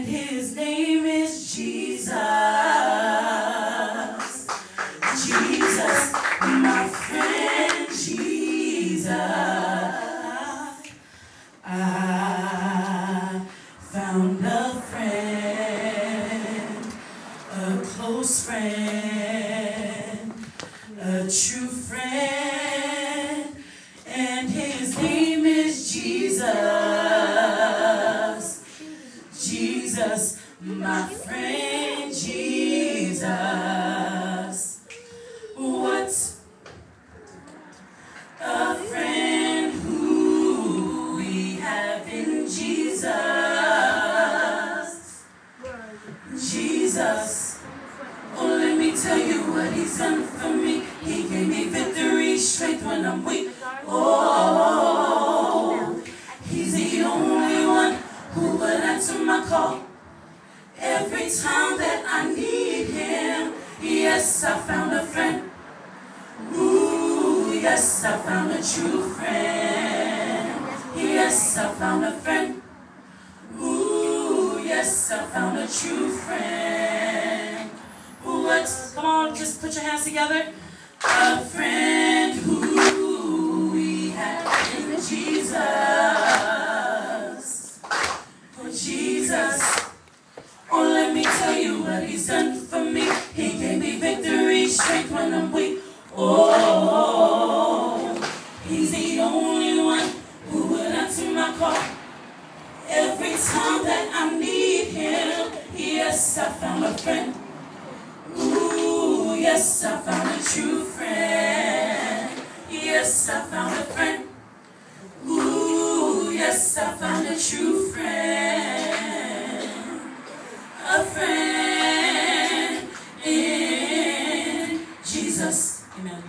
And his name is Jesus. Jesus, my friend Jesus. I found a friend, a close friend, a true friend, and his name is Jesus. Jesus, my friend Jesus. What a friend who we have in Jesus. Jesus. Oh, let me tell you what he's done for me. He gave me victory, strength when I'm weak. Oh, he's the only one who would answer my call. Every time that I need him, yes, I found a friend. Ooh, yes, I found a true friend. Yes, I found a friend. Ooh, yes, I found a true friend. What? Come on, just put your hands together. A friend who we have in Jesus. Oh, Jesus. Oh, let me tell you what he's done for me. He gave me victory, strength when I'm weak. Oh, he's the only one who would answer my call. Every time that I need him, yes, I found a friend. Ooh, yes, I found a true friend. Yes, I found a friend. Ooh, yes, I found a true friend. A friend in Jesus. Amen.